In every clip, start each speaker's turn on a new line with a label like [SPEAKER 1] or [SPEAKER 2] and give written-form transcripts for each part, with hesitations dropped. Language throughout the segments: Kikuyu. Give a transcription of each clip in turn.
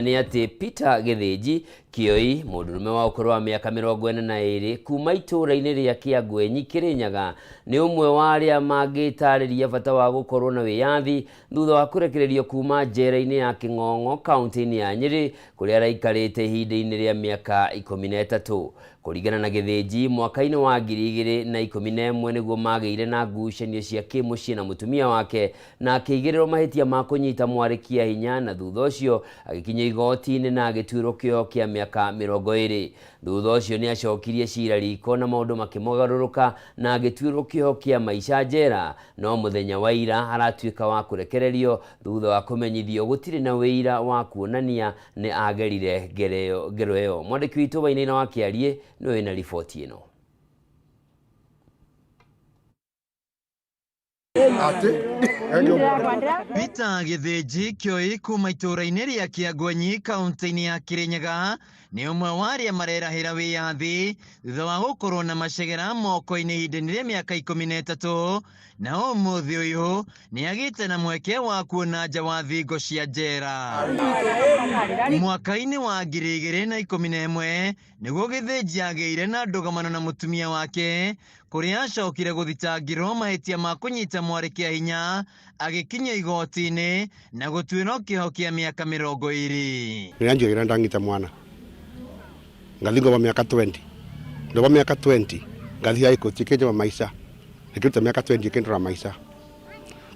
[SPEAKER 1] Nĩ atĩ Peter Gĩthĩnji Kĩoi, mũndũrũme wa ũkũrũ wa mĩaka 42 kuma itũũra-inĩ rĩa Kĩangwenyi, Kĩrĩnyaga, nĩ ũmwe wa arĩa mangĩtarĩria bata wa gũkorwo na wĩyathi thutha wa kũrekererio kuma njera-inĩ ya Kĩng'ong'o kaunti-inĩ ya Nyĩrĩ kũrĩa araikarĩte ihinda-inĩ rĩa mĩaka 13. Kũringana na Gĩthĩnji, mwaka-inĩ wa 2011 nĩguo magĩire na ngucanio cia kĩmũciĩ na mũtumia wake na akĩigĩrĩrwo mahĩtia ma kũnyita mwarĩ kĩa hinya na thutha ũcio agĩkinyio igoti-inĩ na agĩtuĩrwo kĩoho kĩa mĩaka 20. Thutha ũcio nĩ acokirie cira riko na maũndũ makĩmũgarũrũka na agĩtuĩrwo kĩoho kĩa maica njera, no mũthenya wa ira aratuĩka wa kũrekererio thutha wa kũmenyithio gũtirĩ na ũira wa kuonania nĩ agerire ngero ĩyo. Mwandĩki witũ Wainaina wa Kĩariĩ nĩwe wĩna riboti ĩno.
[SPEAKER 2] Peter Gĩthĩnji Kĩoi kuma itũũra-inĩ rĩa Kĩangwenyi kaunti-inĩ ya Kĩrĩnyaga nĩ ũmwe wa arĩa marerahĩra wĩyathi thutha wa gũkorwo na macegera moko-inĩ ihinda-inĩ rĩa mĩaka 13 na ũmũthĩ ũyũ nĩ agĩte na mweke wa kuona nja wa thingo cia njera. Mwaka-inĩ wa 2011 nĩguo Gĩthĩnji agĩire na ndũgamano na mũtumia wake kũrĩa acokire gũthitangĩrwo mahĩtia ma kũnyita mwarĩ kĩa hinya agĩkinyio igoti-inĩ na gũtuĩrwo kĩoho kĩa mĩaka 20.
[SPEAKER 3] Nĩanjĩrĩra ndang'ita mwana ngathi ngova mĩaka 20, ndova mĩaka 20 ngathi high court ikenjeva maica, nikĩruta mĩaka 20 ikĩndora maica,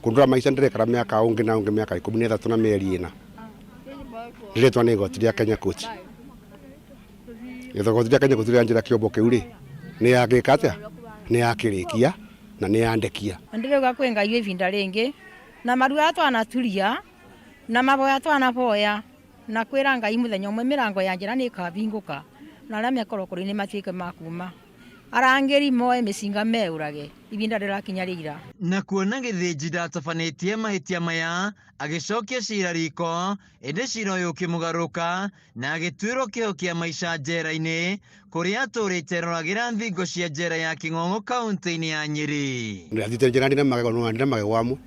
[SPEAKER 3] kũndora maica ndĩrekara mĩaka ũngĩ na ũngĩ mĩaka 13 na mĩeri 4 ndĩretwa nĩ igoti rĩa Kenya Court. Igoti rĩa Kenya Court rĩanjĩra kĩombo kĩu rĩ nĩ yagĩka atĩa, nĩ yakĩrĩkia na nĩ yandekia.
[SPEAKER 4] Ndĩrauga kwĩ Ngai ihinda rĩngĩ na marua twanaturia na maboya twanaboya na kwĩra Ngai mũthenya ũmwe mĩrango ya njĩra nĩ ĩkahingũka na arĩa me korokoro-inĩ matuĩke ma kuma, arangĩri moe mĩcinga meũrage ihinda rĩrakinya rĩira.
[SPEAKER 2] Na kuona Gĩthĩnji ndatabanĩtie mahĩtia maya agĩcokia cira riko, ĩndĩ cira ũyũ ũkĩmũgarũka na agĩtuĩrwo kĩoho kĩa maica njera-inĩ kũrĩa atũrĩte roragĩra thingo cia njera ya Kĩng'ong'o kaunti-inĩ ya Nyĩrĩ.
[SPEAKER 3] Ndathiĩte njera ndĩna magego, no ndĩna magego amwe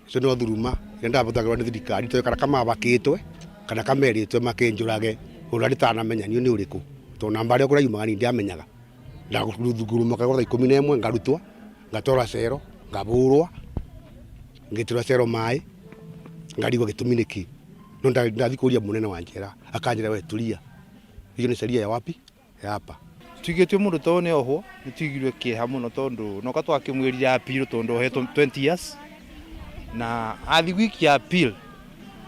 [SPEAKER 3] icio no thuruma iria ndabũthagĩrwo nĩ thirikari toĩ kana kamabakĩtwe kana kamerĩtwe makĩnjũrage ũrĩa nditanamenya niĩ nĩ ũrĩkũ, tondũ namba ĩrĩa kũrĩa yumaga niĩ ndiamenyaga. Ndagũruma kagoro thaa 11 ngarutwo ngatwarwo cero ngabũrwo ngĩtĩrwo cero maĩ ngarigwo gĩtũmi nĩkĩ, no ndathi kũria mũnene wa njera akanjĩra we tulia, hiyo ni sheria ya wapi ya hapa.
[SPEAKER 5] Tuigĩtio mũndũ to nĩ ohwo nĩ tuigirwe kĩeha mũno tondũ noka twakĩmwĩrire appeal tondũ ohetwo 20 years na athi wiki ya appeal,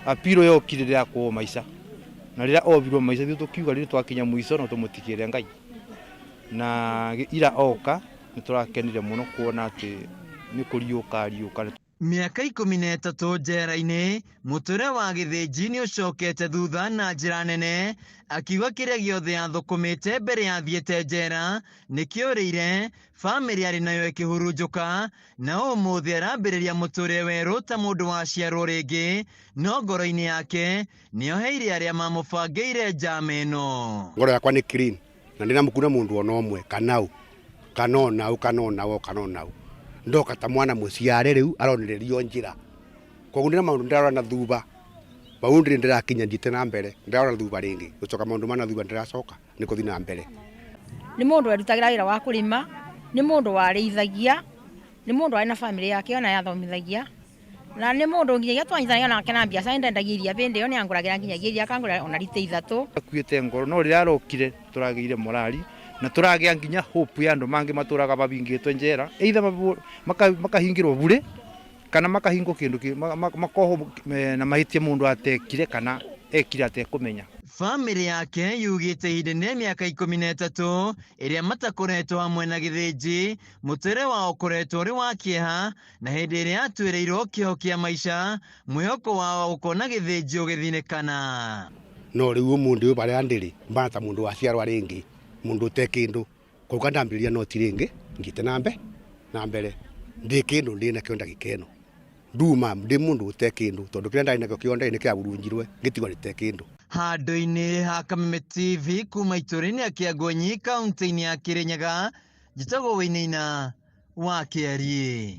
[SPEAKER 5] appeal yokire rĩrĩa akuo maica na rĩrĩa obirwo maica ithuĩ tũkiuga rĩrĩ twakinya mũico no tũmũtigĩre Ngai na ira oka nĩ tũrakenire mũno kuona atĩ nĩ kũriũka ariũka.
[SPEAKER 2] Mĩaka 13 njera-inĩ, mũtũrĩre wa Gĩthĩnji nĩ ũcokete thutha na njĩra nene, akiuga kĩrĩa gĩothe athũkũmĩte mbere ya athiĩte njera nĩkĩũrĩire, bamĩrĩ arĩ nayo ĩkĩhurunjũka, na ũmũthĩ arambĩrĩria mũtũrĩre werũ ta mũndũ waciarwo rĩngĩ, no ngoro-inĩ yake nĩoheire arĩa mamũbangĩire njama ĩno.
[SPEAKER 3] Ngoro yakwa nĩ clean na ndĩna mũkuna mũndũ ona ũmwe kana ũ kana ona ũ kana ona ũ kana ona ũ, ndoka ta mwana mũciare rĩu aronererio njĩra, koguo ndĩna maũndũ ndĩrarora na thutha bau ndĩrĩ ndĩrakinya thiĩte na mbere, ndĩrarora na thutha rĩngĩ gũcoka maũndũ ma na thutha ndĩracoka nĩ kũthiĩ na mbere.
[SPEAKER 4] Nĩ mũndũ werutagĩra wĩra wa kũrĩma, nĩ mũndũ warĩithagia, nĩ mũndũ warĩ na bamĩrĩ yake ona yathomithagia, na nĩ mũndũ nginyagia twanyitanagia nake na biacara ndendagia iria bĩndĩ ĩyo nĩ angũragĩra nginyagia iria akangũrĩra ona rita 3.
[SPEAKER 5] Akuĩte ngoro no rĩrĩa arokire tũragĩire morali na tũragĩa nginya hope ya andũ mangĩ matũraga mabingĩtwe njera either makahingĩrwo bure kana makahingwo kĩndũ makohwo na mahĩtia mũndũ atekire kana ekire atekũmenya.
[SPEAKER 2] Bamĩrĩ yake yugĩte ihinda-inĩ rĩa mĩaka 13 ĩrĩa matakoretwo hamwe na Gĩthĩnji, mũtũrĩre wao ũkoretwo ũrĩ wa kĩeha na hĩndĩ ĩrĩa atuĩrĩirwo kĩoho kĩa maica mwĩhoko wao gũkona Gĩthĩnji ũgĩthinĩkana.
[SPEAKER 3] No rĩu ũmũndĩ ũyũ barĩa ndĩrĩ mbana ta mũndũ waciarwa rĩngĩ, mũndũ ũte kĩndũ, koguo ndambĩrĩria noti rĩngĩ ngĩte na na mbere ndĩ kĩndũ ndĩ nakĩo ndagĩka ĩno, nduma ndĩ mũndũ ũte kĩndũ tondũ kĩrĩa ndarĩ nakĩo kĩonde nĩ kĩaburunjirwe ngĩtigwo ndĩte kĩndũ.
[SPEAKER 2] Handũ-inĩ ha Kameme TV kuma itũũra-inĩ rĩa Kĩangwenyi kaunti-inĩ ya ' Kĩrĩnyaga, njĩtagwo Wainaina wa Kĩariĩ.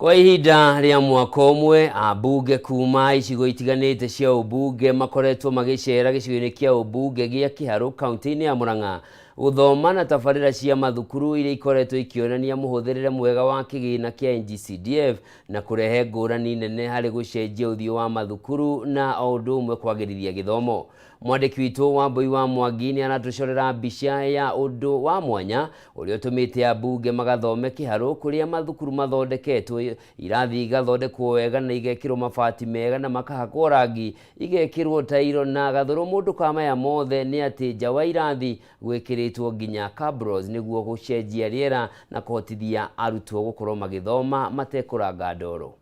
[SPEAKER 1] Kwa ihinda rĩa mwaka ũmwe, ambunge kuma icigo itiganĩte cia ũmbunge makoretwo magĩcera gĩcigo-inĩ kĩa ũmbunge gĩa Kĩharũ kaunti-inĩ ya Murang'a gũthoma na tabarĩra cia mathukuru iria ikoretwo ikĩonania mũhũthĩrĩre mwega wa kĩgĩna kĩa NGCDF na kũrehe ngũrani nene harĩ gũcenjia ũthiũ wa mathukuru na o ũndũ ũmwe kwagĩrithia gĩthomo. Mwandĩki witũ Wambui wa Mwangi nĩ aratũcorera mbica ya ũndũ wa mwanya ũrĩa ũtũmĩte ambunge magathome Kĩharũ kũrĩa mathukuru mathondeketwo, irathi igathondekwo wega na igekĩrwo mabati mega na makahakwo rangi, igekĩrwo tairo na gathũrũ. Mũndũ ka maya mothe nĩ atĩ nja wa irathi gwĩkĩrĩtwo nginya cabros nĩguo gũcenjia rĩera na kũhotithia arutwo gũkorwo magĩthoma matekũranga ndoro.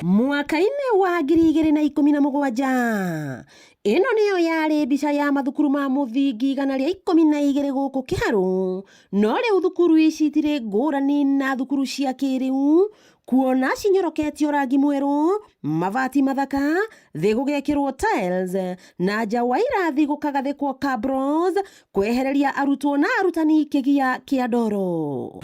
[SPEAKER 6] Mwaka-inĩ wa 2017, ĩno nĩyo yarĩ mbica ya mathukuru ma mũthingi 112 gũkũ Kĩharũ. No rĩu thukuru ici itirĩ ngũrani na thukuru cia kĩrĩu, kuona cinyoroketio rangi mwerũ, mabati mathaka, thĩ gũgekĩrwo tiles na nja wa irathi gũkagathĩkwo cabros kwehereria arutwo na arutani kĩgia kĩa ndoro.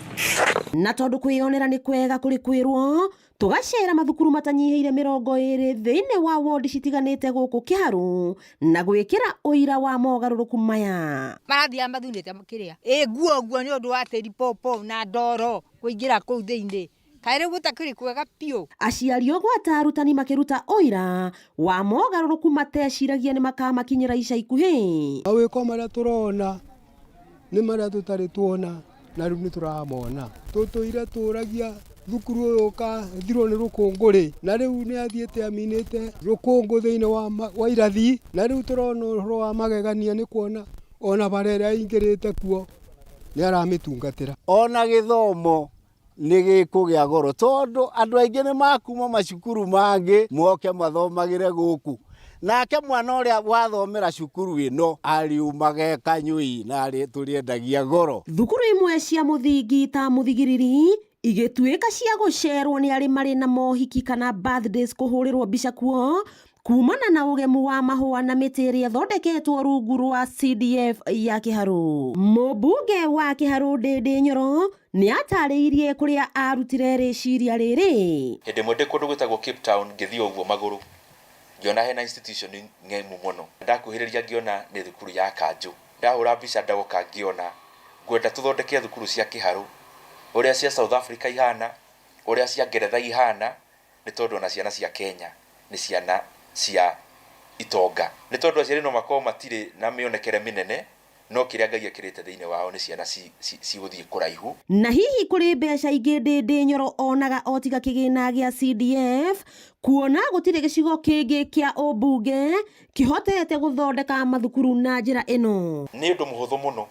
[SPEAKER 6] Na tondũ kwĩyonera nĩ kwega kũrĩ kwĩrwo, tũgacera mathukuru matanyihĩire 20 thĩinĩ wa wondi citiganĩte gũkũ Kĩharũ na gwĩkĩra ũira wa mogarũrũku maya.
[SPEAKER 4] Marathiaga mathunĩte kĩrĩa ĩ nguo nguo nĩ ũndũ wa tĩri popo na ndoro kũingĩra kũu thĩinĩ. Kaĩ rĩu gũtakĩrĩ kwega biũ.
[SPEAKER 6] Aciari ogwata arutani makĩruta ũira wa mogarũrũku mateciragia nĩ makamakinyĩra ica ikuhĩ.
[SPEAKER 7] Mawĩko marĩa tũrona nĩ marĩa tũtarĩ tuona na rĩu nĩ tũramona. Tũtũire tũragia thukuru ũyũ ũkathirwo nĩ rũkũngũ rĩ, na rĩu nĩ athiĩte aminĩte rũkũngũ thĩinĩ wa irathi, na rĩu tũrona ũhoro wa magegania nĩ kuona ona bara ĩrĩa aingĩrĩte kuo nĩ aramĩtungatĩra.
[SPEAKER 8] Ona gĩthomo nĩ gĩkũgĩa goro tondũ andũ aingĩ nĩ makuma macukuru mangĩ moke mathomagĩre gũkũ. Nake mwana ũrĩa wathomera cukuru ĩno ariumaga kanyui na tũrĩendagia goro.
[SPEAKER 6] Thukuru imwe cia mũthingi ta Mũthigiriri igĩtuĩka cia gũcerwo nĩ arĩ marĩ na mohiki kana birthdays kũhũrĩrwo mbica kuo kumana na ũgemu wa mahũa na mĩtĩ ĩrĩa ĩthondeketwo rungu rwa CDF ya Kĩharũ. Mũmbunge wa Kĩharũ Ndĩndĩ Nyoro nĩ atarĩirie kũrĩa arutire rĩciria rĩrĩ.
[SPEAKER 9] Hĩndĩ ĩmwe ndĩ kũndũ gwĩtagwo Cape Town ngĩthiĩ ũguo magũrũ ngĩona hena institution ng'emu mũno, ndakuhĩrĩria ngĩona nĩ thukuru ya kanjũ. Ndahũra mbica ndoka ngĩona ngwenda tũthondeke thukuru cia Kĩharũ ũrĩa cia South Africa ihana, ũrĩa cia Ngeretha ihana, nĩ tondũ ona ciana cia Kenya nĩ ciana cia itonga. Nĩ tondũ aciari no makorwo matirĩ na mĩonekere mĩnene, no kĩrĩa Ngai ekĩrĩte thĩinĩ wao nĩ ciana cigũthiĩ kũraihu.
[SPEAKER 6] Na hihi kũrĩ mbeca ingĩ Ndĩndĩ Nyoro onaga o tiga kĩgĩna gĩa CDF, kuona gũtirĩ gĩcigo kĩngĩ kĩa ũmbunge kĩhotete gũthondeka mathukuru na njĩra ĩno.
[SPEAKER 9] Nĩ ũndũ mũhũthũ mũno,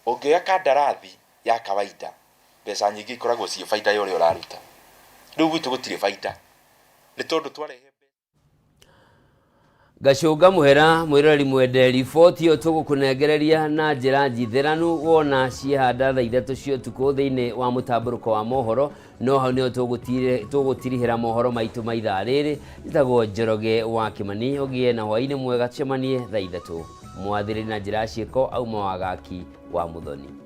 [SPEAKER 9] ũngĩoya kandarathi ya kawaida mbeca nyingĩ ikoragwo ciĩ baida ya ũrĩa ũraruta. Rĩu gwitũ gũtirĩ baida nĩ tondũ twarehe.
[SPEAKER 1] Gacũnga mũhera mwĩroreri mwende, riboti ĩyo tũgũkũnengereria na njĩra njithĩranu wona ciehanda thaa 3 cia ũtukũ thĩinĩ wa mũtambũrũko wa mohoro. No hau nĩho tũgũtirihĩra mohoro maitũ ma ithaa rĩrĩ. Njĩtagwo Njoroge wa Kĩmani, ũgĩe na hwaĩ-inĩ mwega, tũcemanie thaa 3. Mwathĩrĩri na njĩra ya ciĩko auma wagaki wa Mũthoni.